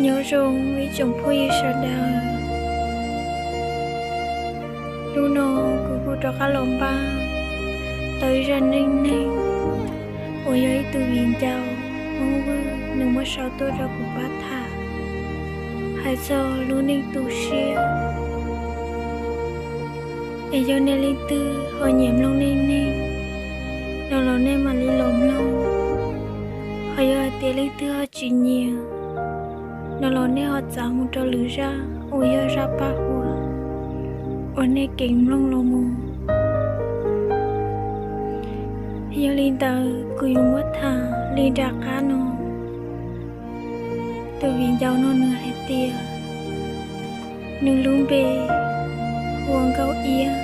Nyob zoo ib tsoom phooj ywg sawv daws, hnub no kuv kuj rov qab los npaj tau ib zaj neej neeg uas yog ib tug viv ncaus Hmoob Vwj nws muab sau tuaj rau kuv pab tham, hais txog lub neej tu siab. Es yog nej leej twg ho nyiam mloog neej neeg no los nej mam li los mloog, ho yog hais tias leej twg ho tsis nyiam no los nej ho txav mus rau lwm zaj uas yog zaj paj huam uas nej keev mloog los mus. Yog li ntawd kuv yuav muab tham li nram qab no. Tus viv ncaus no nws hais tias nws lub npe hu ua Nkauj Iab,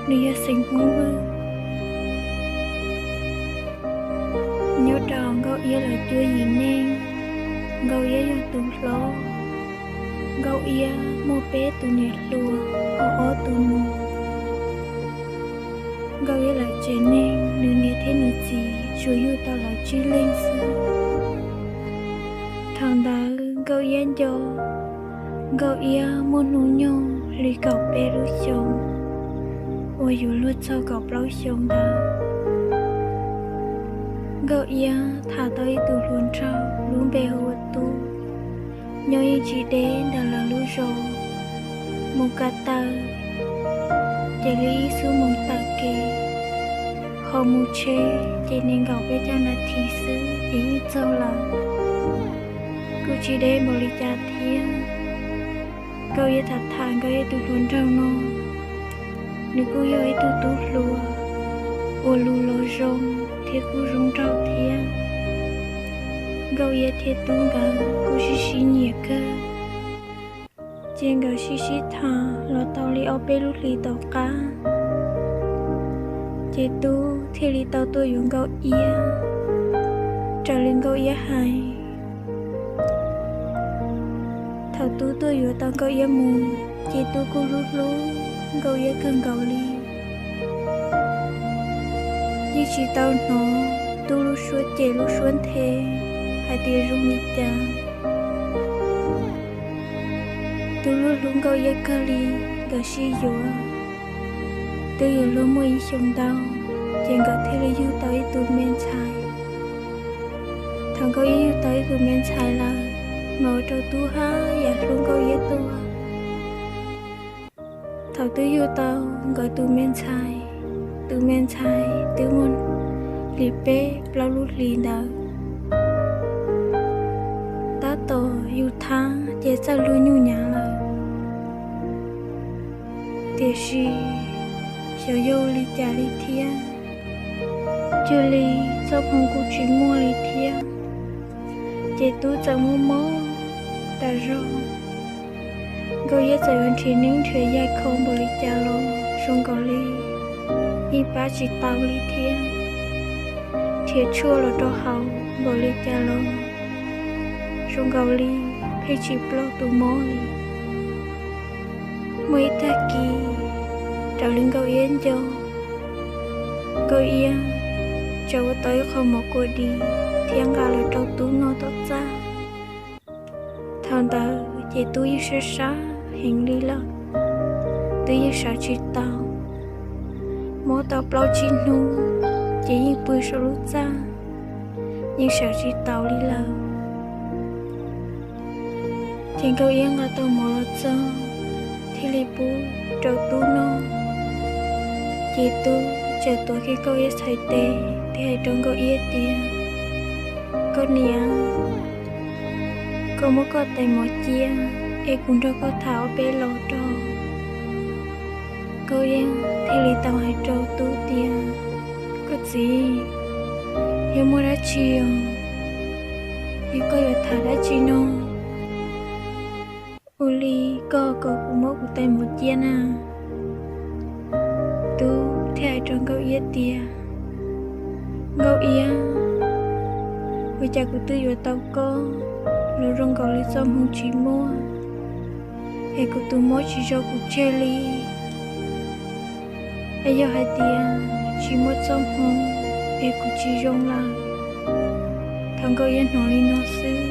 nws yog xeem Hmoob Vwj. Nyob rau Nkauj Iab lawv cuab yim neej, Nkauj Iab yog tus hlob. Nkauj Iab muaj peb tus niam hluas, ho ob tus nus. Nkauj Iab lawv tsev neeg nws niam thiab nws txiv tsuas yug tau lawv tsib leeg xwb. Thaum ntawd Nkauj Iab nco, Nkauj Iab muaj hnub nyoog li kaum peb lub xyoos, uas yuav luag txog kaum plaub xyoos ntawd. Nkauj Iab tham tau ib tug hluas nraug lub npe hu ua Tub, nyob yeej tsis deb ntawm lawv lub zos, mus ko taw ces li ib xuab moos tawm kev, ho mus tsheb ces nees nkaum peb caug nas this xwb ces yeej txog lawm, kuj tsis deb npaum li cas thiab. Nkauj Iab tham tham Nkauj Iab tus hluas nraug no, nws kuj yog ib tug tub hluas uas lus los zoo thiab kuj zoo nraug thiab. Nkauj Iab thiab Tub nkawd kuj sib sib nyiam kawg. Ces nkawd sib sib tham los tau li ob peb lub hlis tom qab, ces Tub thiaj li tau tuaj yuav Nkauj Iab raws li Nkauj Iab hais. Thaum Tub tuaj yuav tau Nkauj Iab mus, ces Tub kuj hlub hlub Nkauj Iab kawg nkaus li. Yeej tsis tau hnov Tub lub suab cem lub suab nthe hais tias zoo li cas. Tub hlub hlub Nkauj Iab kawg li, nkawd sib yuav twb yuav luag muaj ib xyoos ntau, ces nkawd thiaj li yug tau ib tug me ntxhais. Thaum Nkauj Iab yug tau ib tug me ntxhais lawm, mas ua rau Tub haj yam hlub Nkauj Iab tuaj. Thaum twb yug tau nkawd tus me ntxhais, tus me ntxhais twb muaj li peb plaub lub hlis ntawd, tab tom yug thab ces txawj luag nyuj nyav lawm. Tiam sis xyov yog li cas li thiab, cia li txoj hmoo kuj tsis muaj li thiab, ces Tub txawm mob mob tas zog. Nkauj Iab txawm yuav nrhiav neeb nrhiav yaig kho npaum li cas los zoo nkaus li yeej pab tsis tau li thiab. Nrhiav tshuaj los rau haus npaum li cas los zoo nkaus li pheej tsis ploj tus mob li. Muaj ib tag kis, raws li Nkauj Iab nco, Nkauj Iab txawm ua tau ib qho mov kua dis thiab nqa los rau Tub noj tom txaj. Thaum ntawd ces Tub yeej sab sab heev li lawm, twb yeej sawv tsis tau. Mob tau plaub tsib hnub ces yeej pw saum lub txaj, yeej sawv tsis taus li lawm. Ces Nkauj Iab nqa tau mov los txog, thiaj li pub rau Tub noj. Ces Tub txawm tuav kiag Nkauj Iab txhais tes thiab hais rau Nkauj Iab tias, Koj niam, koj muab koj tais mov cia es kuv nrog koj tham ob peb los rau. Nkauj Iab thiaj li tau hais rau Tub tias, Koj txiv, yog muaj dab tsi os? Yog koj yuav tham dab tsi no, ua li koj kom kuv muab kuv tais mov cia na. Tub thiaj hais rau Nkauj Iab tias, Nkauj Iab, ua cas kuv twb yuav tau koj los zoo nkaus li txoj hmoo tsis muaj, es kuv tus mob tsis zoo kuv tseg li. Es yog hais tias tsis muaj txoj hmoo es kuv tsis zoo lawm. Thaum Nkauj Iab hnov li no xwb,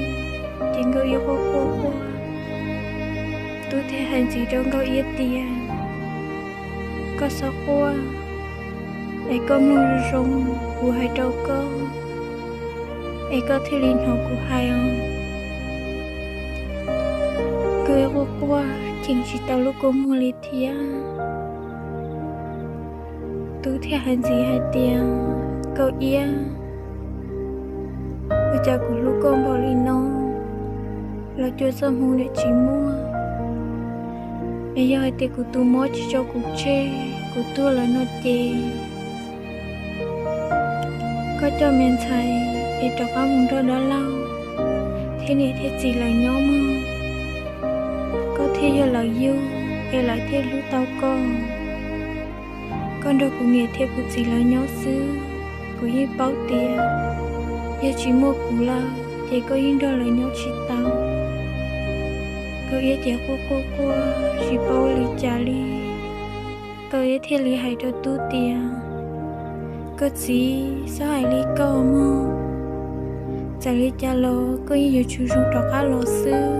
Ces Nkauj Iab quaj quaj quaj, Tub thiaj hais ntxiv rau Nkauj Iab tias, Koj txhob quaj, es koj mloog zoo zoo kuv hais rau koj, es koj thiaj li hnov kuv hais os. Nkauj Iab quaj quaj cheem tsis tau lub kua muag li thiab. Tub thiaj hais ntxiv hais tias, Nkauj Iab, ua cas kuv hlub koj npaum li no los cua txoj hmoo niam tsis muaj, es yog hais tias kuv tus mob tsis tso kuv tseg, kuv tuag lawm no ces koj coj me ntxhais es rov qab mus nrog dab laug thiab niam thiab txiv lawv nyob mog, koj thiaj yog lawv yug, es lawv thiaj hlub tau koj. Koj nrog kuv niam thiab kuv txiv lawv nyob xwb, kuv yeej paub tias yog tsis muaj kuv lawm ces koj yeej nrog lawv nyob tsis tau. Nkauj Iab ces quaj quaj quaj tsis paub ua li cas li. Nkauj Iab thiaj li hais rau Tub tias, Koj txiv, txhob hais li koj mog, txawm li cas los koj yeej yuav tsum zoo rov qab los xwb,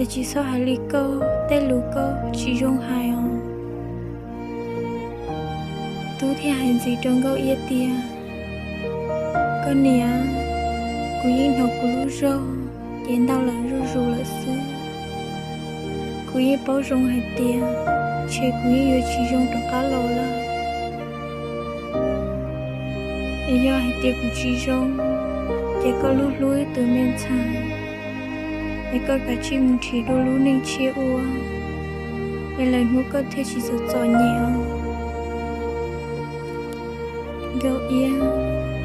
es tsis txhob hais li koj, tej lus koj tsis zoo hais os. Tub thiaj hais ntxiv rau Nkauj Iab tias, Koj niam, kuv yeej hnov kuv lub zog ces ntau lawm zuj zus lawm xwb. Kuv yeej paub zoo hais tias ntshe kuv yeej yuav tsis zoo rov qab los lawm. Es yog hais tias kuv tsis zoo, ces koj hlub hlub wb tus me ntxhais, es koj kav tsij mus nrhiav dua lub neej tshiab ua, es lwm hnub koj thiaj tsis txom txom nyem os. Nkauj Iab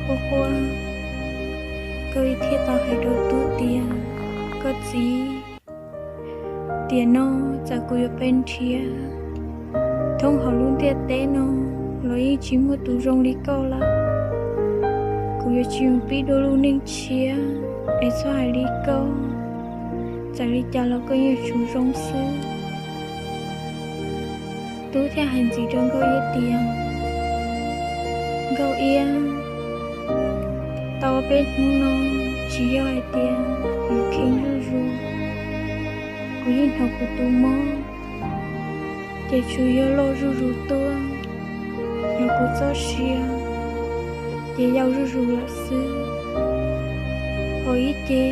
quaj quaj, Nkauj Iab thiaj tau hais rau Tub tias, Koj txiv, tiam no txawm kuv yuav pes nrhiav thoob hauv lub ntiaj teb no los yeej tsis muaj tus zoo li koj lawm. Kuv yuav tsis mus pib dua lub neej tshiab, es txhob hais li koj, txawm li cas los koj yeej yuav tsum zoo xwb. Tub thiaj hais ntxiv rau Nkauj Iab tias, Nkauj Iab, tau ob peb hnub no tsis yog hais tias yuav kheev zuj zus, kuv yeej hnov kuv tus mob ces tsuas yog loj zuj zus tuaj, hnov kuv txoj sia ces yau zuj zus lawm xwb. Ho ib ce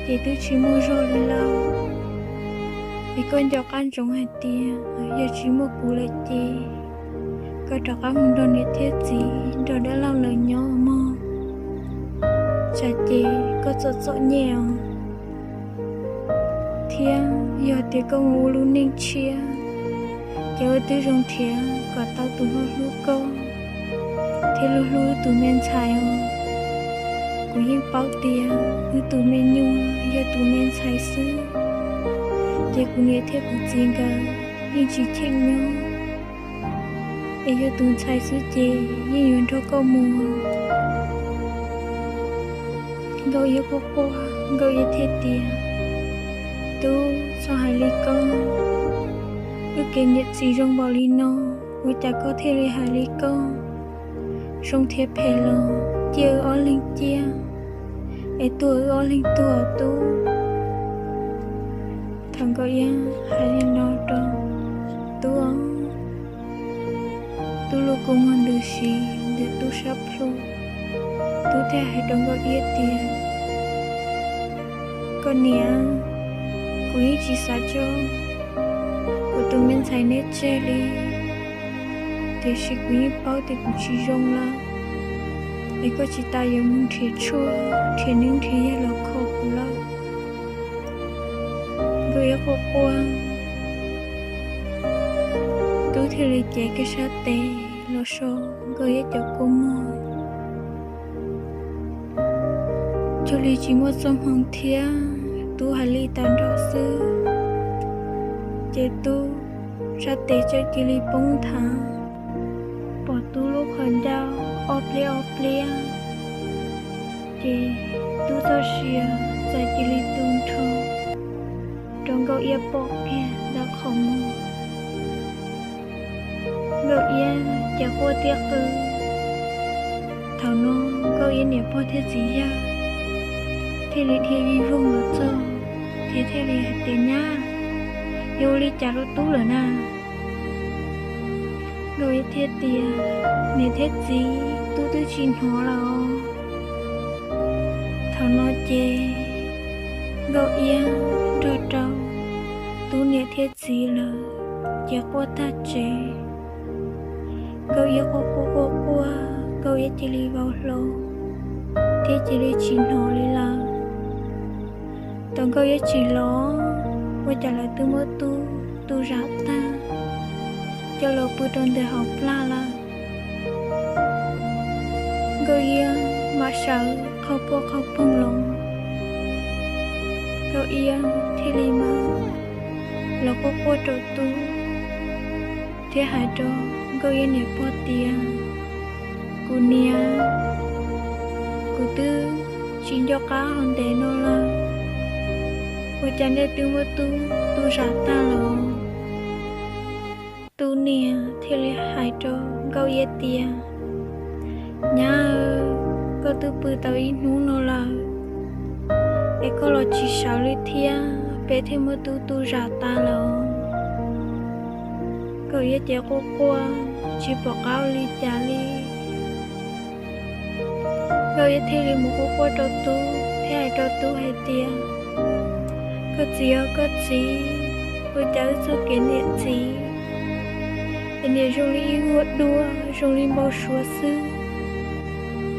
ces twb tsis muaj zog li lawm. Es koj nco qab ntsoov hais tias yog tsis muaj kuv lawm ces koj rov qab mus nrog niam thiab txiv nrog dab laug lawv nyob mog, tsam ces koj txom txom nyem os. Thiab yog tias koj mus ua lub neej tshiab, ces ua tib zoo nrhiav kom tau tus hlub hlub koj thiab hlub hlub wb tus me ntxhais os. Kuv yeej paub tias wb tus me nyuam yog tus me ntxhais xwb, ces kuv niam thiab kuv txiv nkawd yeej tsis cheem nyob, es yog tus ntxhais xwb ces yeej yuav nrog koj mus. Nkauj Iab quaj quaj, Nkauj Iab thiaj tias, Tub, txhob hais li koj. Wb kev niam txiv zoo npaum li no, ua cas koj thiaj li hais li koj? Zoo thiab phem los ciaj wb ob leeg ciaj, es tuag wb ob leeg tuag, Tub. Thaum Nkauj Iab hais li no rau Tub, Tub lub kua muag ntws si ntawm Tub sab plhu. Tub thiaj hais rau Nkauj Iab tias, Koj niam, kuv yeej tsis xav tso kuv tus me ntxhais neb tseg li, tiam sis kuv yeej paub tias kuv tsis zoo lawm, es koj tsis tas yuav mus nrhiav tshuaj nrhiav neeb nrhiav yaig los kho kuv lawm. Nkauj Iab quaj quaj, Tub thiaj li cev kiag sab tes los so Nkauj Iab cov kua muag. Cuag li tsis muaj txoj hmoo thiab, Tub hais li tas nrho xwb, ces Tub sab tes txawm cia li poob nthav, pom Tub lub qhov ncauj ob pliab ob pliab, ces Tub txoj sia txawm cia li tu nrho rau Nkauj Iab pom kiag ntawm qhov muag. Nkauj Iab ces quaj tiaj qw. Thaum no Nkauj Iab niam pog thiab txiv yawg thiaj li dhia vij voog los txog, ces thiaj li hais tias, Nyab, yog ua li cas rau tub lawm na? Nkauj Iab thiaj tias, Niam thiab txiv, tub twb tsis hnov lawm os. Thaum no ces Nkauj Iab nrog rau tub niam thiab txiv lawm ces quaj tag tsev. Nkauj Iab quaj quaj quaj quaj, Nkauj Iab cia li vau hlo thiab cia li tsis hnov li lawm. Thaum Nkauj Iab tsim los, ua cas lawv twb muab tub tu zam tag coj los pw rau ntawm hauv plag lawm. Nkauj Iab mam sawv qhov puag qhov poog los, Nkauj Iab thiaj li mam los quaj quaj rau tub thiab hais rau Nkauj Iab niam pog tias, Kuv niam, kuv twb tsis nco qab hau ntev no lawm, ua cas nej twb muab tub tu zam tag lawm? Tub niam thiaj li hais rau Nkauj Iab tias, Nyab, koj twb pw tau ib hnub no lawm, es koj los tsis sawv li thiab, peb thiaj muab tub tu zam tas lawm. Nkauj Iab ces quaj quaj tsis pom qab ua li cas li. Nkauj Iab thiaj li mus quaj quaj rau tub thiab hais rau tub hais tias, Koj txiv os koj txiv, ua cas wb txoj kev niam txiv es niam zoo li ib vuag duab zoo li npau suav xwb,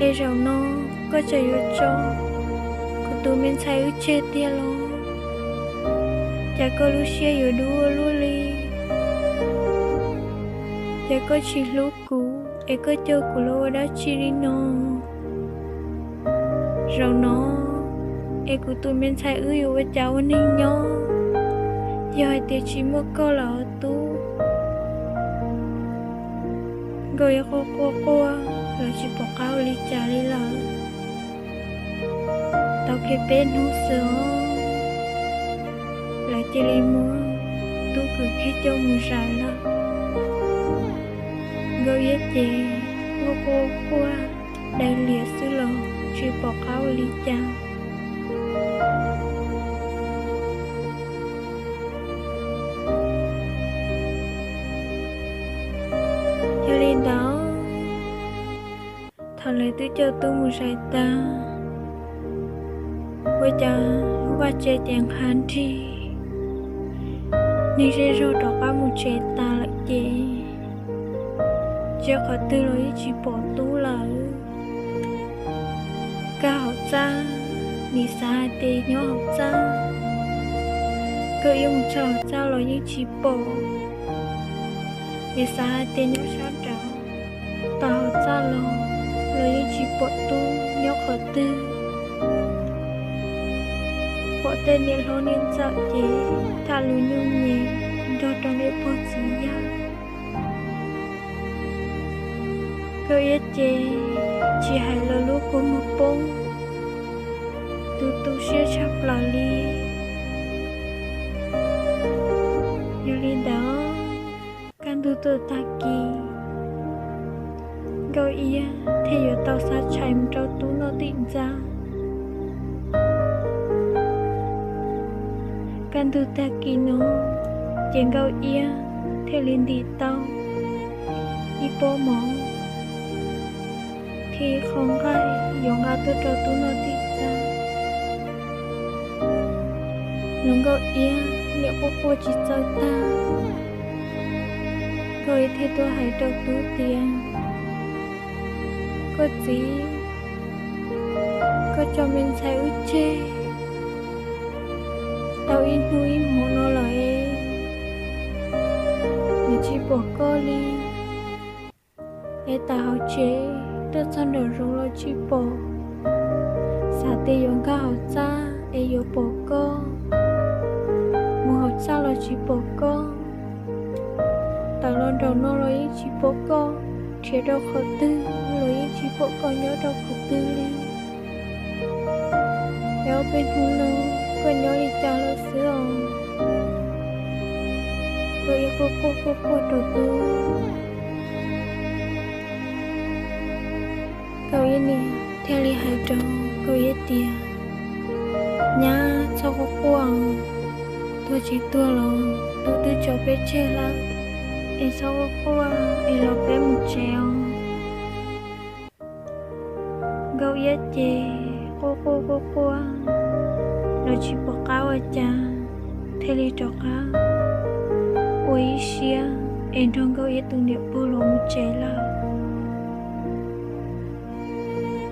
es zaum no koj tseem yuav tso kuv tus me ntxhais wb tseg tiag los? Cas koj lub siab yuav dub ua luaj li? Cas koj tsis hlub kuv es koj coj kuv los ua dab tsi li no? Zaum no es kuv tus me ntxhais wb yuav ua cas ua neeg nyob yog hais tias tsis muaj koj lawm os tub? Nkauj Iab quaj quaj quaj los tsis pom qab ua li cas li lawm. Tau kiag peb hnub xwb os, lawv cia li muab tub kwv kiag coj mus zais lawm. Nkauj Iab ces quaj quaj quaj dai lias xwb los tsis pom qab ua li cas. Yog li ntawd, thaum lawv twb coj tub mus zais tag, ua cas vaj tse ces nqha nrig, neeg zej zog rov qab mus tsev tas lawm ces tsis qhov twg los yeej tsis pom tub lawm. Nkag hauv txaj, nim xav hais tias nyob hauv txaj, Nkauj Iab mus txog hauv txaj los yeej tsis pom, nim xav hais tias nyob sab nraud, tos hauv txaj los, los yeej tsis pom tub nyob qhov twg. Pom tej niam hlob niam ntxawm ces tham lus nyuj nyem nrog rau niam pog txiv yawg. Nkauj Iab ces tsis hais los lub kua muag poob, tu tu siab tshaj plaws li. Yog li ntawd, kaj ntug tuaj tag kis, Nkauj Iab thiaj yuav tau xav tshais mus rau tub noj tim ntxa. Kaj ntug tag kis no, ces Nkauj Iab thiaj li ntim tau ib pob mov thiab ib qho nqaij yuav nqa tuaj rau tub noj tim ntxa. Los Nkauj Iab niam quaj quaj tsis txaus tag, Nkauj Iab thiaj tuaj hais rau tub tias, Koj txiv, koj tso me ntxhais wb tseg tau ib hnub ib hmo no lawm, nws tsis pom koj li. Es tawm hauv tsev tuaj txog nraum zoov los tsis pom, xav tias yuav nkag hauv txaj es yuav pom koj, mus hauv txaj los tsis pom koj, tawm los nraum no los yeej tsis pom koj, nrhiav rau qhov twg los yeej tsis pom koj nyob rau qhov twg li. Es ob peb hnub no koj nyob li cas lawm xwb os? Nkauj Iab quaj quaj quaj quaj rau tub. Nkauj Iab niam thiaj li hais rau Nkauj Iab tias, Nyab, txhob quaj quaj, tuag tsis tuag los tub twb tso peb tseg lawm, es txhob quaj quaj es los peb mus tsev os. Nkauj Iab ces quaj quaj quaj quaj los tsis pom qab ua cas, thiaj li rov qab ua ib siab es nrog Nkauj Iab tus niam pog los mus tsev lawm.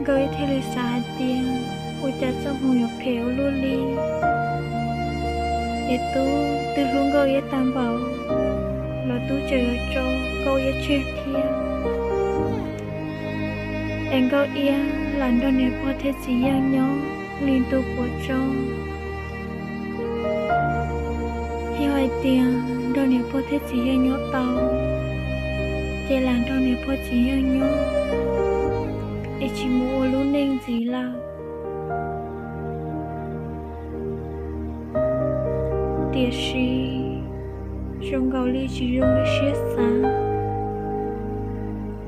Nkauj Iab thiaj li xav hais tias, ua cas txoj hmoo yuav phem ua luaj li, es tub twb hlub Nkauj Iab tag npaum los tub tseem yuav tso Nkauj Iab tseg thiab. Es Nkauj Iab lam nrog niam pog thiab txiv yawg nyob li ntu puav tso. Yog hais tias nrog niam pog thiab txiv yawg nyob tau, ces lam nrog niam pog txiv yawg nyob, es tsis mus ua lub neej ntxiv lawm. Tiam sis zoo nkaus li tsis zoo li siab xav.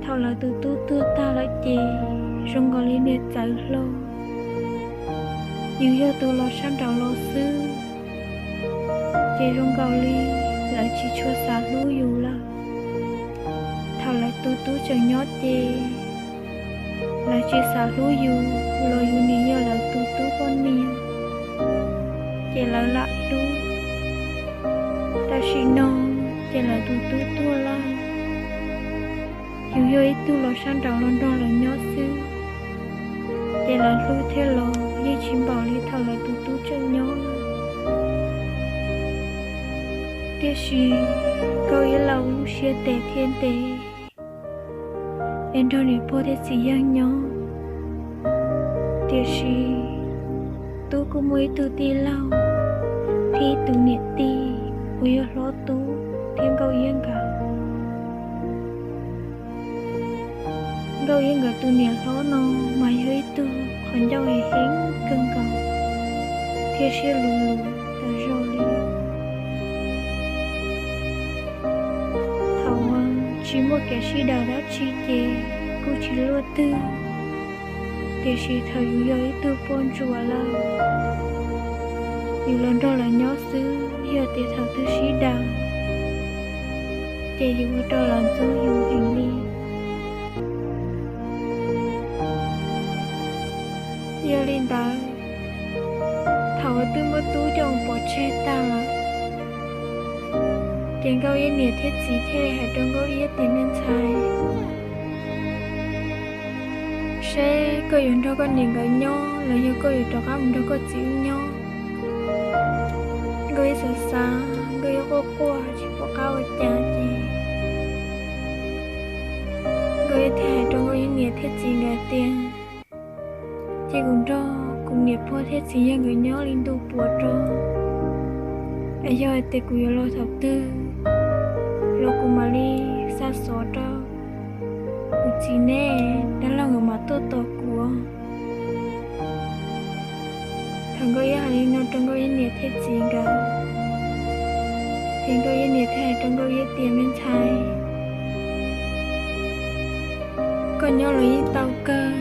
Thaum lawv tus tub tuag tag lawm ces zoo nkaus li niam txawv hlo, yus yog tus los sab nraud los xwb, ces zoo nkaus li lawv tsis tshua xav hlub yus lawm. Thaum lawv tus tub tseem nyob ces lawv tsis xav hlub yus los yus nim yog lawv tus tub poj niam, ces lawv lam hlub. Tam sim no ces lawv tus tub tuag lawm, yus yog ib tug los sab nraud los nrog lawv nyob xwb, ces lawv hlub thiab los yeej tsis npaum li thaum lawv tus tub tseem nyob lawm. Tiam sis Nkauj Iab lam ua lub siab tes thiab ntes es nrog niam pog thiab txiv yawg nyob. Tiam sis tub kuj muaj ib tug tij laug thiab ib tus niam tij uas yog hlob tub thiab Nkauj Iab nkawd. Nkauj Iab nkawd tus niam hlob no mas yog ib tug qhov ncauj heev kawg nkaus thiab siab luv luv tas zog li. Thaum tsis muaj kev sib daws dab tsi ces kuj tsis luaj twg, tiam sis thaum yus yog ib tug poj ntsuam lawm, yus los nrog lawv nyob xwb, yog tias thaum twg sib daws ces yus ua rau lawv ntxub yus heev li. Yog li ntawd, thaum uas twb muab tub coj mus pov tseg tag lawm, ces Nkauj Iab niam thiab txiv thiaj li hais rau Nkauj Iab tias, me ntxhais, seb koj yuav nrog koj niam nkawd nyob los yog koj yuav rov qab mus nrog koj txiv wb nyob? Nkauj Iab xav xav, Nkauj Iab quaj quaj tsis pom qab ua cas ces Nkauj Iab thiaj hais rau Nkauj Iab niam thiab txiv nkawd tias, cia kuv nrog kuv niam pog thiab txiv yawg nkawd nyob li ntu puav tso, es yog hais tias kuv yuav los thaum twg los kuv mam li xa xov rau kuv txiv neb, dab laug nkawd mam tuaj tos kuv. Thaum Nkauj Iab hais li no rau Nkauj Iab niam thiab txiv nkawd, ces Nkauj Iab niam thiaj hais rau Nkauj Iab tias, me ntxhais, koj nyob los yeej tau kawg,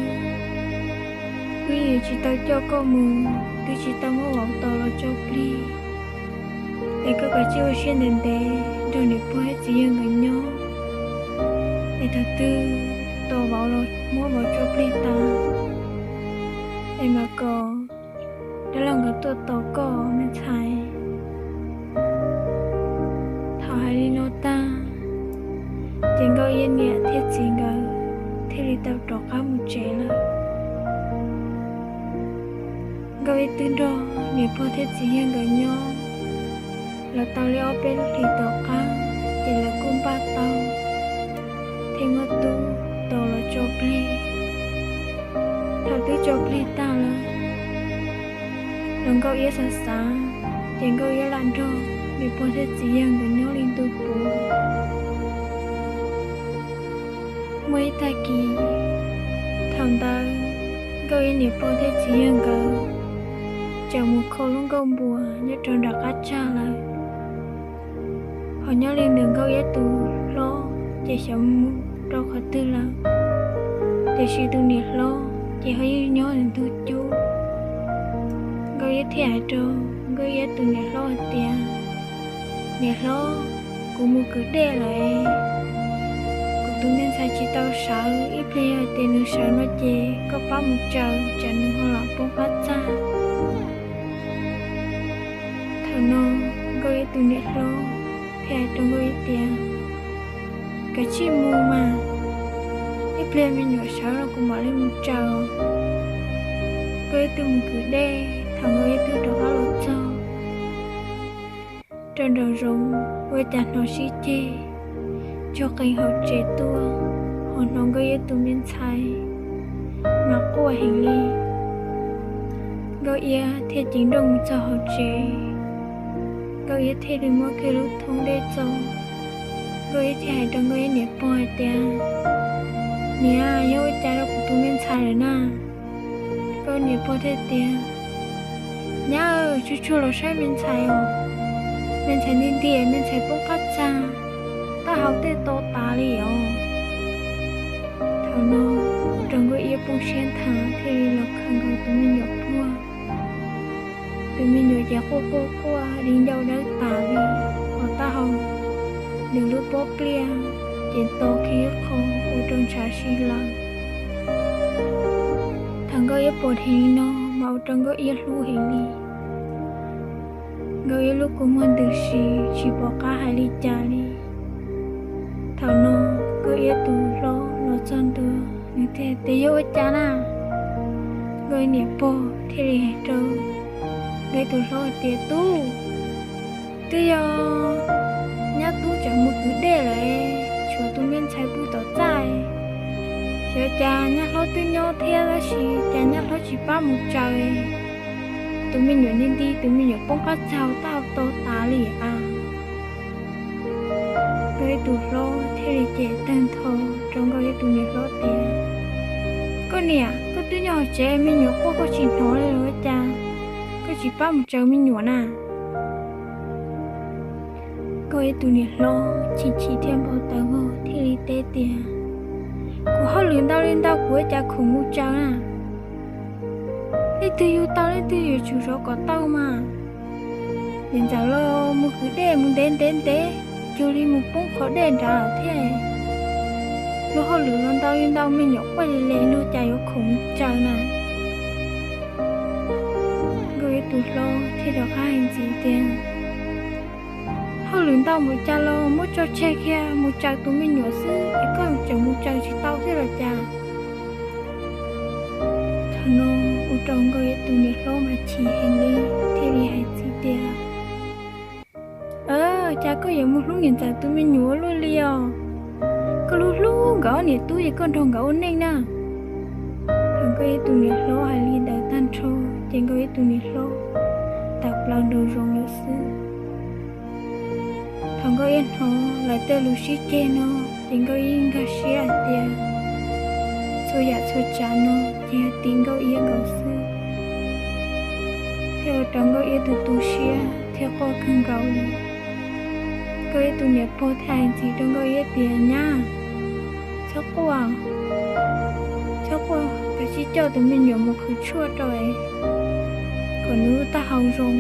wb yeej tsis tau coj koj mus, twb tsis tau muab vauv tos los tso plig, es koj kav tsij ua siab ntev ntev nrog niam pog thiab txiv yawg nkawd nyob, es thaum twg tos vauv los muab vauv tso plig tas, es mam kom dab laug nkawd tuaj tos koj, me ntxhais. Thaum hais li no tag, ces Nkauj Iab niam thiab txiv nkawd thiaj li tau rov qab mus tsev lawm. Nkauj Iab twb nrog niam pog thiab txiv yawg nkawd nyob los tau li ob peb lub hlis tom qab, ces lawv kuj npaj tau thiab muab tub tos los tso plig. Thaum twb tso plig tag lawm, los Nkauj Iab xav xav, ces Nkauj Iab lam nrog niam pog thiab txiv yawg nkawd nyob li ntu puav. Muaj ib tag kis, thaum ntawd Nkauj Iab niam pog thiab txiv yawg nkawd tseem mus kho lub nkuaj npua nyob rau nram qab tsag lawm. Ho nyob li ntawm Nkauj Iab tus hlob ces xyov mus rau qhov twg lawm, tiam sis tus niam hlob ces ho yeej nyob ntug cub. Nkauj Thiaj hais rau Nkauj Iab tus niam hlob hais tias, Niam hlob, kuv mus kwv dej lawm, kuv tus me ntxhais tsis tau sawv, ib pliag yog tias nws sawv no ces koj pab mus tsaws tsam nws ho lam poob qab txaj. Thaum no Nkauj Iab tus niam hlob thiaj hais rau Nkauj Iab tias, Kav tsij mus mas, ib pliag me nyuam sawv los kuv mam li mus tsaws. Nkauj Iab twb mus kwv dej, thaum Nkauj Iab twb rov qab los txog rau nraum zoov, ua cas hnov sib ceg tsuag qees hauv tsev tuaj, ho hnov Nkauj Iab tus me ntxhais mas quaj heev li. Nkauj Iab thiaj ceev nrooj mus txog hauv tsev. Nkauj Iab thiaj li muab kiag lub thoob dej txo. Nkauj Iab thiaj hais rau Nkauj Iab niam pog hais tias, Niam, yog ua cas rau kuv tus me ntxhais lawm na? Nkauj Iab niam pog thiaj tias, Nyab, tsuag tsuag los saib me ntxhais os, me ntxhais nti nti, me ntxhais poob qab txaj, taub hau tej to tas li os. Thaum no ua rau Nkauj Iab poob siab nthav thiaj li los khaws nkaus tus me nyuam puag. Tus me nyuam ces quaj quaj quaj di ncauj dawb tas li, ho taub hau nws lub pob pliaj ces to kiag ib qho ua rau ntshav si lawm. Thaum Nkauj Iab pom dheev li no mas ua rau Nkauj Iab hlub heev li. Nkauj Iab lub kua muag ntws si tsis pom qab hais li cas li. Thaum no Nkauj Iab tus hlob los txog ntua, nws thiaj tias, Yog ua cas na? Nkauj Iab niam pog thiaj li hais rau Nkauj Iab tus hlob hais tias, Tub, twb yog nyab tub tseem mus kwv dej lawm, tshuav tus me ntxhais pw tom txaj, xyov cas nyab hlob twb nyob thiab tab sis cas nyab hlob tsis pab mus tsaws, tus me nyuam nti nti, tus me nyuam poob qab txaj, taub hau to tas li a. Nkauj Iab tus hlob thiaj li cem tag nrho rau Nkauj Iab tus niam hlob tias, Koj niam, koj twb nyob hauv tsev, me nyuam quaj koj tsis hnov li los ua cas koj tsis pab mus tsaws me nyuam na? Nkauj Iab tus niam hlob chim chim thiab npau taws vog thiaj li teb tias, Kuv hauj lwm ntau li ntau kuv ua cas khoom mus tsaws na? Leej twg yug tau leej twg yuav tsum zov kom tau mas. Niam ntxawm los mus kwv dej mus ntev ntev ntev, cuag li mus poob qhov dej nrad lawm thiab. Luag hauj lwm los ntau li ntau, me nyuam quaj li li luag cas yuav khoom mus tsaws na? Nkauj Iab tus hlob thiaj rov qab hais ntxiv tias, Hauj lwm ntau npaum cas los muab tso tseg kiag mus tsaws tus me nyuam xwb es koj tseem mus tsaws tsis tau thiab los cas? Thaum no ua rau Nkauj Iab tus niam hlob mas chim heev li, thiaj li hais ntxiv tias, Cas koj yuav mus hlub niam ntxawm tus me nyuam ua luaj li os? Koj hlub hlub nkawd ob niam tub ces koj nrog nkawd ua neej na. Thaum Nkauj Iab tus niam hlob hais li ntawd tag nrho, ces Nkauj Iab tus niam hlob tawm plaws nraum zoov lawm xwb. Thaum Nkauj Iab hnov lawv tej lus sib ceg no, ces Nkauj Iab nkag siab hais tias, txhua yam txhua tsav no ces yog tim Nkauj Iab nkaus xwb, thiaj ua rau Nkauj Iab tu tu siab thiab quaj kawg nkaus li. Nkauj Iab tus niam pog thiaj hais ntxiv rau Nkauj Iab tias, Nyab, txhob quaj, txhob quaj, kav tsij coj tus me nyuam mus qhwv tshuaj rau kom nws lub taub hau zoo.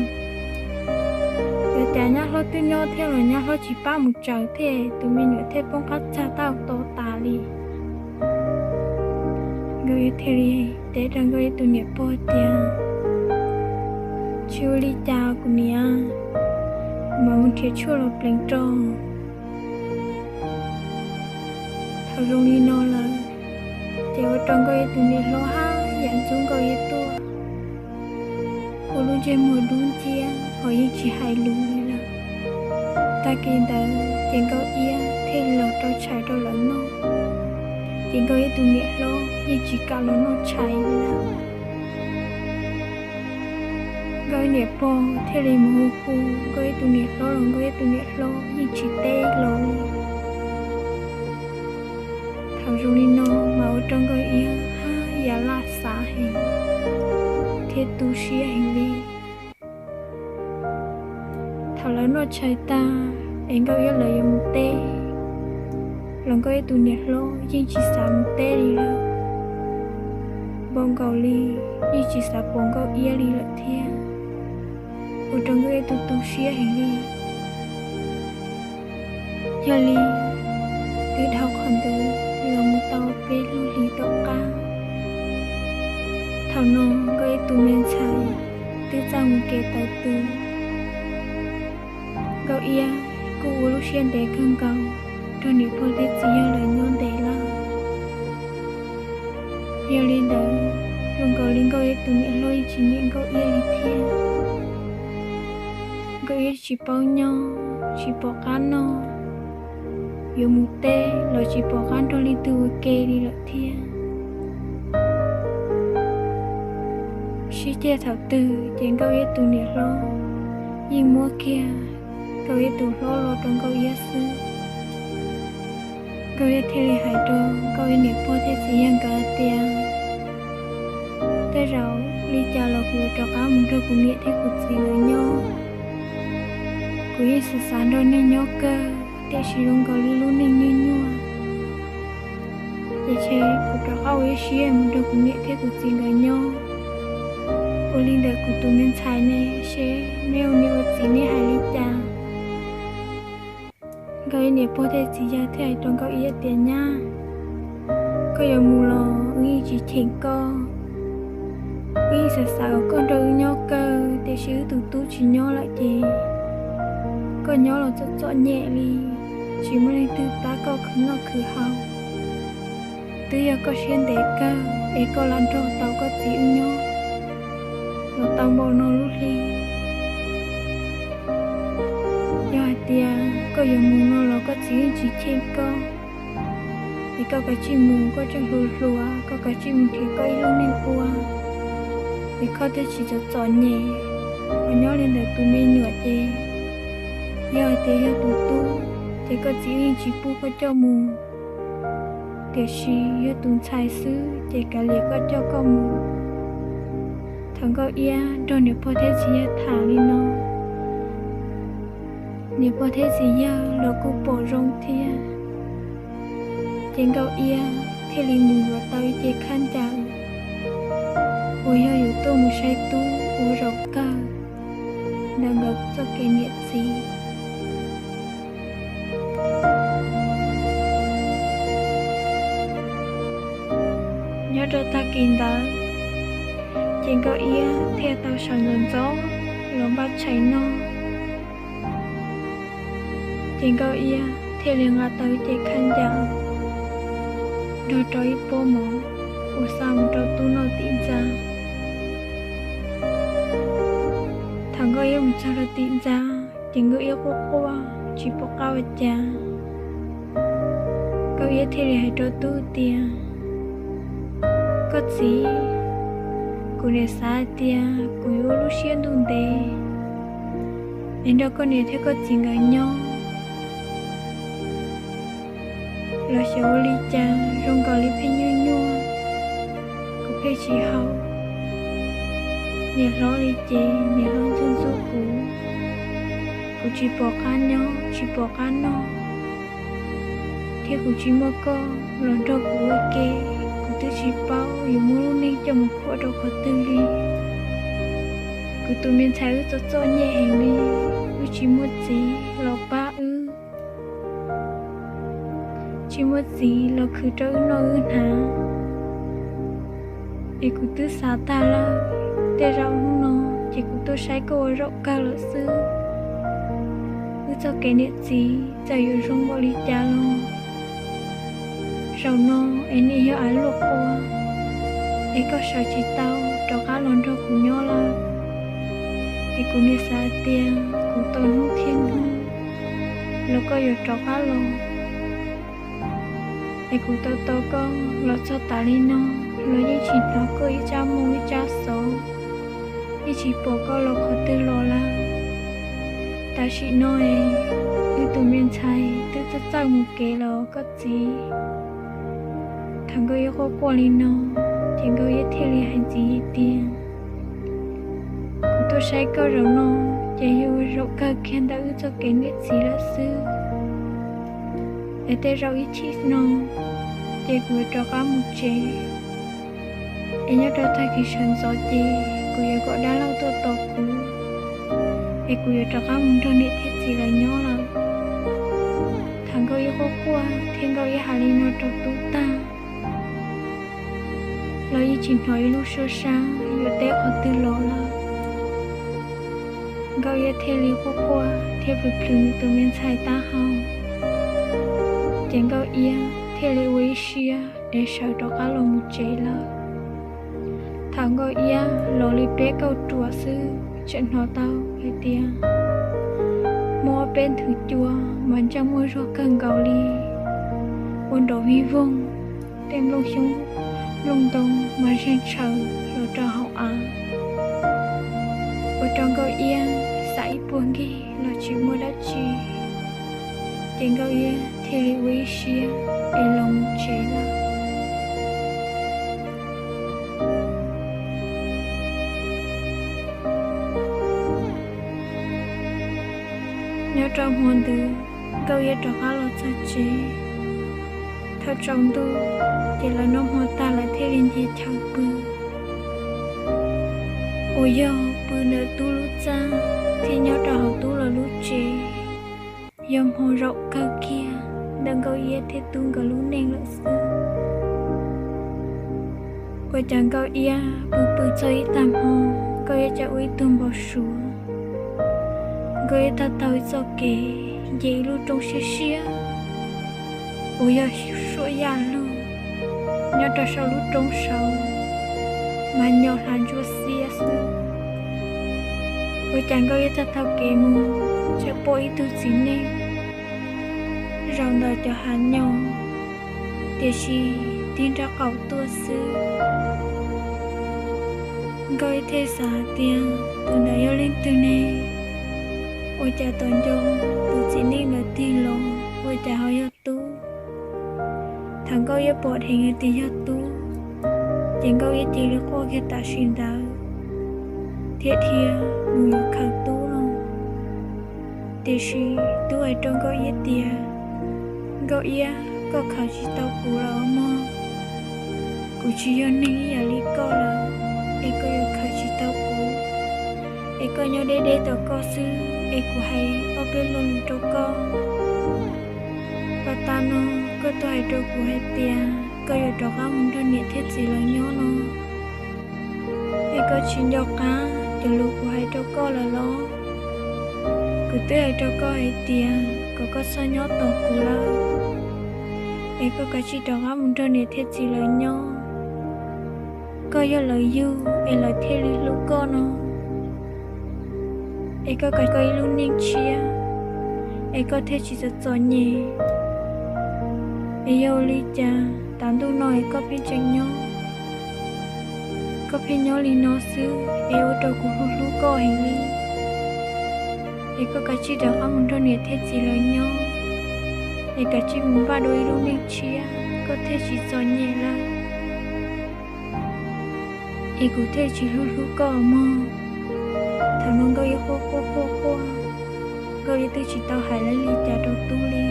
Yog cas nyab hlob twb nyob thiab los nyab hlob tsis pab mus tsaws thiab tus me nyuam thiaj poob qab txag taub hau to tas li. Nkauj Iab thiaj li teb rau Nkauj Iab tus niam pog tias, Tsis ua li cas kuv niam, kuv mam mus nrhiav tshuaj los pleev rau. Thaum zoo li no lawm, ces ua rau Nkauj Iab tus niam hlob haj yam ntxub Nkauj Iab tuaj, ua lub ntsej muag dub nciab ho yeej tsis hais lus li lawm. Tag kis ntawd ces Nkauj Iab thiaj los rau tshais rau lawv noj, ces Nkauj Iab tus niam hlob yeej tsis kam los noj tshais li lawm. Nkauj Iab niam pog thiaj li mus hu hu Nkauj Iab tus niam hlob los Nkauj Iab tus niam hlob yeej tsis teb los li. Thaum zoo li no mas ua rau Nkauj Iab haj yam laj xav heev thiab tu siab heev li. Thaum lawv noj tshais tag es Nkauj Iab lawv yuav mus teb los Nkauj Iab tus niam hlob yeej tsis xav mus teb li lawm. Npaum nkaus li yeej tsis xav pom Nkauj Iab li lawm thiab. ua rau Nkauj Iab tu tu siab heev li. Yog li, twb dhau qhov ntawd los mus tau peb lub hlis tom qab, thaum no Nkauj Iab tus me ntxhais twb txawj mus kev tawv tuag. Nkauj Iab kuj ua lub siab ntev kawg nkaus nrog niam pog thiab txiv yawg lawv nyob ntev lawm. Yog li ntawd, zoo nkaus li Nkauj Iab tus niam hlob yeej tsis nyiam Nkauj Iab li thiab. Nkauj Iab tsis paub nyob, tsis pom qab noj, yuav mus teb los tsis pom qab nrog leej twg ua ke li lawm thiab. Sib ceg thaum twg ces Nkauj Iab tus niam hlob yeej muab kiag Nkauj Iab tus hlob los rau Nkauj Iab xwb. Nkauj Iab thiaj li hais rau Nkauj Iab niam pog thiab txiv yawg nkawd tias, tej zaum li cas los kuv yuav rov qab mus nrog kuv niam thiab kuv txiv nkawd nyob. Kuv yeej xav xav nrog nej nyob kawg, tiam sis zoo nkaus li lub neej nyuaj nyuaj, ces ntshe kuv rov qab ua ib siab mus nrog kuv niam thiab kuv txiv nkawd nyob. Ua li ntawd kuv tus me ntxhais ne, seb neb ua niam ua txiv neb hais li cas? Nkauj Iab niam pog thiab txiv yawg thiaj hais rau Nkauj Iab tias, nyab, koj yuav mus los wb yeej tsis cheem koj. Wb yeej xav xav kom koj nrog wb nyob kawg, tiam sis wb tus tub tsis nyob lawm ces koj nyob los txom txom nyem li, tsis muaj leej twg pab koj khwv noj khwv haus. Twb yog koj siab ntev kawg es koj lam nrog tau koj txiv wb nyob los tau npaum no lub hli. Yog hais tias koj yuav mus no los koj txiv yeej tsis cheem koj, es koj kav tsij mus, koj tseem hluas hluas, koj kav tsij mus nrhiav koj ib lub neej ua, es koj thiaj tsis txom txom nyem, ho nyob li ntawm tus me nyuam ces yog hais tias yog tus tub ces koj txiv yeej tsis pub koj coj mus, tiam sis yog tus ntxhais xwb ces kav liam koj coj koj mus. Thaum Nkauj Iab nrog niam pog thiab txiv yawg tham li no, niam pog thiab txiv yawg los kuj pom zoo thiab, ces Nkauj Iab thiaj li mus yuav tau ib ce khab ncaws uas yog yuav tuaj mus saib tub ua zaum kawg ntawm nkawd txoj kev niam txiv. Nyob rau tag kis ntawd, ces Nkauj Iab thiaj tau sawv ntxov ntxov los npaj tshais noj. Ces Nkauj Iab thiaj li nqa tau ib ce khab ncaws nrog rau ib pob mov uas xa mus rau tub noj tim ntxa. Thaum Nkauj Iab mus txog rau tim ntxa, ces Nkauj Iab quaj quaj tsis pom qab ua cas. Nkauj Iab thiaj li hais rau tub tias, koj txiv, kuv niam xav hais tias kuv yuav ua lub siab ntuj ntev es nrog koj niam thiab koj txiv nkawd nyob, los xyov ua li cas zoo nkaus li pheej nyuaj nyuaj, kuv pheej tsis haus. Niam hlob li ces niam hlob ntxub ntxub kuv, kuv tsis pom qab nyob tsis pom qab noj, thiab kuv tsis muaj koj los nrog kuv ua ke, kuv twb tsis paub yuav muab lub neej coj mus khuam rau qhov twg li. Kuv tus me ntxhais wb txom txom nyem heev li, wb tsis muaj txiv los pab wb, tsis muaj txiv los khwv rau wb noj wb hnav, es kuv twb xav tag lawm, tej zaum hnub no ces kuv tuaj saib koj ua zaum kawg lawm xwb. Wb txoj kev niam txiv txawm yuav zoo npaum li cas los zaum no es niam yog av luaj qua, es koj sawv tsis tau rov qab los nrog kuv nyob lawm. Es kuv niam xav tias kuv tos hnub thiab hnub los koj yuav rov qab los, es kuv tos tos koj los txog tas li no los yeej tsis hnov koj ib tsab moo ib tsab xov, yeej tsis pom koj los qhov twg los lawm. Tam sim no es wb tus me ntxhais twb txawj txawj mus kev los koj txiv. Thaum Nkauj Iab quaj quaj li no, ces Nkauj Iab thiaj li hais ntxiv tias, kuv tuaj saib koj zaum no ces yog ua zaum kawg kiag ntawm wb txoj kev niam txiv lawm xwb. Es tej zaum ib chim no ces kuv yuav rov qab mus tsev. Es nyob rau tag kis sawv ntxov ces kuv yuav kom dab laug tuaj tos kuv, es kuv yuav rov qab mus nrog niam thiab txiv lawv nyob lawm. Thaum Nkauj Iab quaj quaj thiab Nkauj Iab hais li no rau Tub tag, los yeej tsis hnov ib lub suab sab yuav teb qhov twg los lawm. Nkauj Iab thiaj li quaj quaj thiab plhws plhws nws tus me ntxhais taub hau, ces Nkauj Iab thiaj li ua ib siab es sawv rov qab los mus tsev lawm. Thaum Nkauj Iab los li peb kauj ruam xwb, tseem hnov tau hais tias muaj ob peb nthwv cua mas ntsaj muaj zog kawg nkaus li, ua nrov vij voog, tej nplooj xyoob nplooj ntoo mas zeeg tshaws los rau hauv av. Ua rau Nkauj Iab xav ib puag nkig los tsis muaj dab tsi, ces Nkauj Iab thiaj li ua ib siab es los mus tsev lawm. Nyob rau hmo ntawd, Nkauj Iab rov qab los txog tsev. Thaum tsaus ntuj, ces lawv noj hmo tag lawv thiaj li nce chaw pw. Uas yog pw ntawm Tub lub txaj thiab nyob rau hauv Tub los lub tsev, yog hmo zaum kawg kiag ntawm Nkauj Iab thiab Tub nkawd lub neej lawm xwb. Ua cas Nkauj Iab pw pw txog ib tag hmo, Nkauj Iab cia ua ib tug npau suav. Nkauj Iab taug taug ib txoj kev, nce ib lub roob siab siab uas yog suab yaj lug nyob rau saum lub roob saud, mas nyo hlav ntsuab xiab xwb. Ua cas Nkauj Iab taug taug kev mus, txawm pom ib tug txiv neej zaum ntawm cov hav nyo, tiam sis tig nraub qaum tuaj xwb. Nkauj Iab thiaj xav hais tias tus ntawd yog leej twg ne? Ua cas tom nco tus txiv neej ntawd tig los ua cas ho yog Tub? Thaum Nkauj Iab pom dheev hais tias yog Tub, ces Nkauj Iab cia li quaj kiag tam sim ntawd thiab dhia mus yuav khaws Tub no. Tiam sis Tub hais rau Nkauj Iab tias, Nkauj Iab, koj khaws tsis tau kuv lawm mog. Kuv tsis yog neeg ib yam li koj lawm, es koj yuav khaws tsis tau kuv, es koj nyob deb deb tom koj xwb, es kuv hais ob peb lo lus rau koj. Pas tas no koj tuaj hais rau kuv hais tias koj yuav rov qab mus nrog niam thiab txiv lawv nyob no, es koj tsis nco qab cov lus kuv hais rau koj lawm los? Kuv twb hais rau koj hais tias kom koj txhob nyob tos kuv lawm, es koj kav tsij rov qab mus nrog niam thiab txiv lawv nyob. Koj yog lawv yug es lawv thiaj li hlub koj no, es koj kav tsij ib lub neej tshiab, es koj thiaj tsis txom txom nyem. Es yog ua li cas tav ntuj no es koj pheej tseem nyob, koj pheej nyob li no xwb es ua rau kuv hlub hlub koj heev li. Es koj kav tsij rov qab mus nrog niam thiab txiv lawv nyob, es kav tsij mus npaj dua ib lub neej tshiab, koj thiaj tsis txom nyem lawm, es kuv thiaj tsis hlub hlub koj mog. Thaum no Nkauj Iab quaj quaj quaj quaj, Nkauj Iab twb tsis tau hais li cas rau Tub li,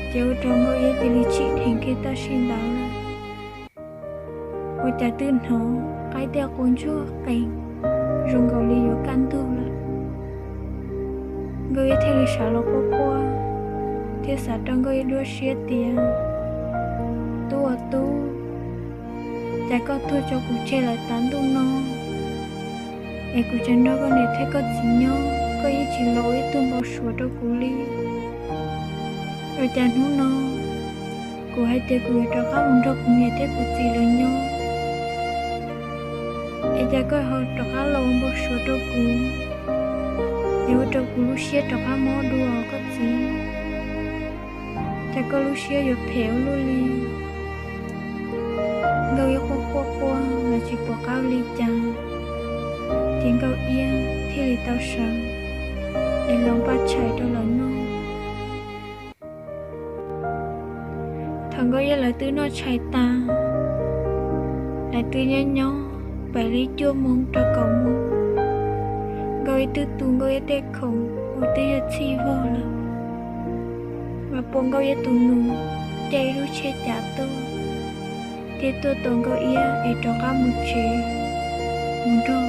ces ua rau Nkauj Iab cia li tsim dheev kiag tam sim ntawd lawm. Ua cas twb hnov qaib tej qus ntsuag qees zoo nkaus li yuav kaj ntug lawm. Nkauj Iab thiaj li sawv los quaj quaj, thiab xav rau Nkauj Iab dua siab tias, Tub aw Tub, cas koj tuag tso kuv tseg lawm tav ntuj no, es kuv tseem nrog koj niam thiab koj txiv nyob, koj yeej tsis los ua ib tug npau suav rau kuv li. Ua cas hnub no kuv hais tias kuv yuav rov qab mus nrog kuv niam thiab kuv txiv lawv nyob, es cas koj ho rov qab los ua npau suav rau kuv, es ua rau kuv lub siab rov qab mob dua koj txiv. Cas koj lub siab yuav phem ua luaj li? Nkauj Iab quaj quaj quaj los tsis pom qab ua li cas, ces Nkauj Iab thiaj li tau sawv es los npaj tshais rau lawv noj. Thaum Nkauj Iab lawv twb noj tshais tas, lawv twb nyob nyob pem li cuaj moo rau kaum moo, Nkauj Iab twb tu Nkauj Iab tej khoom uas twb yog txhij vog lawm, mas pom Nkauj Iab tus nus caij ib lub tsheb cav tuaj, thiab tuaj tos Nkauj Iab es rov qab mus tsev mus nrog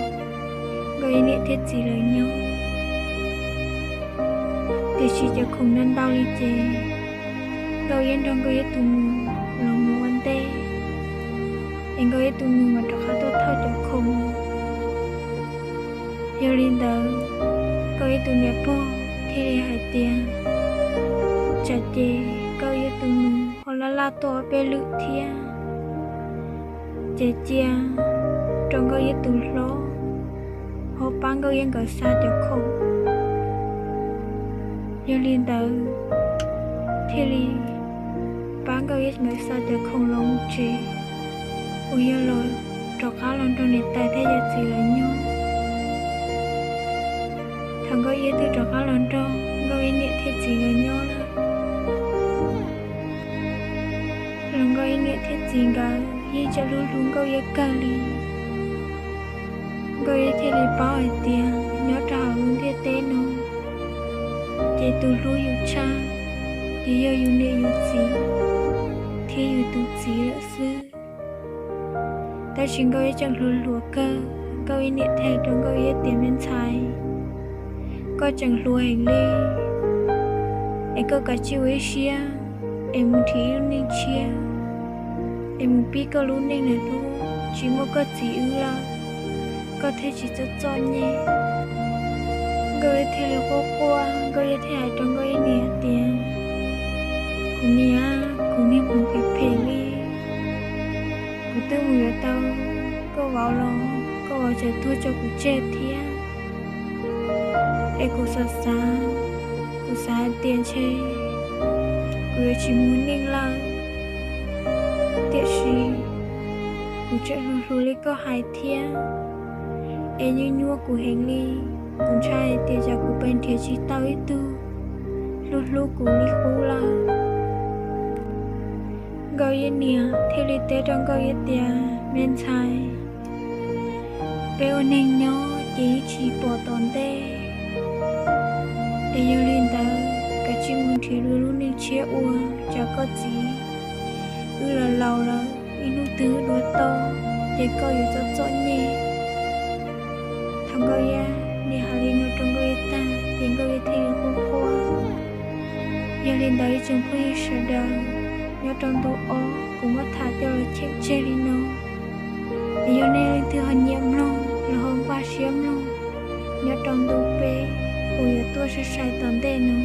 Nkauj Iab niam thiab txiv lawv nyob. Tiam sis cov khoom ntau ntau li ces Nkauj Iab nrog Nkauj Iab tus nus los mus ua ntej, es Nkauj Iab tus nus mas rov qab tuaj thauj cov khoom. Yog li ntawd, Nkauj Iab tus niam pog thiaj li hais tias, tsam ces Nkauj Iab tus nus ho laj laj tuaj ob peb lwm thiab, ces cia rau Nkauj Iab tus hlob ho pab Nkauj Iab nkawd xa cov khoom. Yog li ntawd, thiaj li pab Nkauj Iab nkawd xa cov khoom los mus tsev, uas yog los rov qab los nrog niam tais thiab yawm txiv lawv nyob. Thaum Nkauj Iab twb rov qab los nrog Nkauj Iab niam thiab txiv nkawd nyob lawm, los Nkauj Iab niam thiab txiv nkawd yeej tseem hlub hlub Nkauj Iab kawg li. Nkauj Iab thiaj li paub hais tias nyob rau hauv lub ntiaj teb no, ces tus hlub yus tshaj ces yog yus niam yus txiv thiab yus tus txiv lawm xwb. Tab sis Nkauj Iab tseem hluas hluas kawg, Nkauj Iab niam thiaj hais rau Nkauj Iab tias, me ntxhais, koj tseem hluas heev li, es koj kav tsij ua ib siab es mus nrhiav ib lub neej tshiab, es mus pib koj lub neej lawm hnub tsis muaj koj txiv wb lawm, koj thiaj tsis txom txom nyem. Nkauj Iab thiaj li quaj quaj, Nkauj Iab thiaj hais rau Nkauj Iab niam tias, kuv niam, kuv niag hmoov phem phem li, kuv twb mus yuav tau koj vauv los koj vauv tseem tuag tso kuv tseg thiab. Es kuv xav xav, kuv xav hais tias ntshe kuv yuav tsis mus neej lawm, tiam sis kuv tseem hluas hluas li koj hais thiab, es nyuaj nyuaj kuv heev li. Kuv ntshai hais tias tsam kuv pais nrhiav tsis tau ib tug hlub hlub kuv li qub lawm. Nkauj Iab niam thiaj li teb rau Nkauj Iab tias, me ntxhais, peb ua neeg nyob ces yeej tsis pom tom ntej, es yog li ntawd kav tsij mus nrhiav lub neej tshiab ua, tsam koj txiv wb los laus lawm ib hnub twg dua toj ces koj yuav txom txom nyem. Thaum Nkauj Iab niam hais li no rau Nkauj Iab tag ces Nkauj Iab thiaj li quaj quaj. Yog li ntawd ib tsoom phooj ywg sawv daws, nyob rau ntu ob kuv muab tham coj los cheem tseg li no. Es yog nej leej twg ho nyiam mloog los ho npaj siab mloog nyob rau ntu peb uas yuav tuaj sai sai tom ntej no,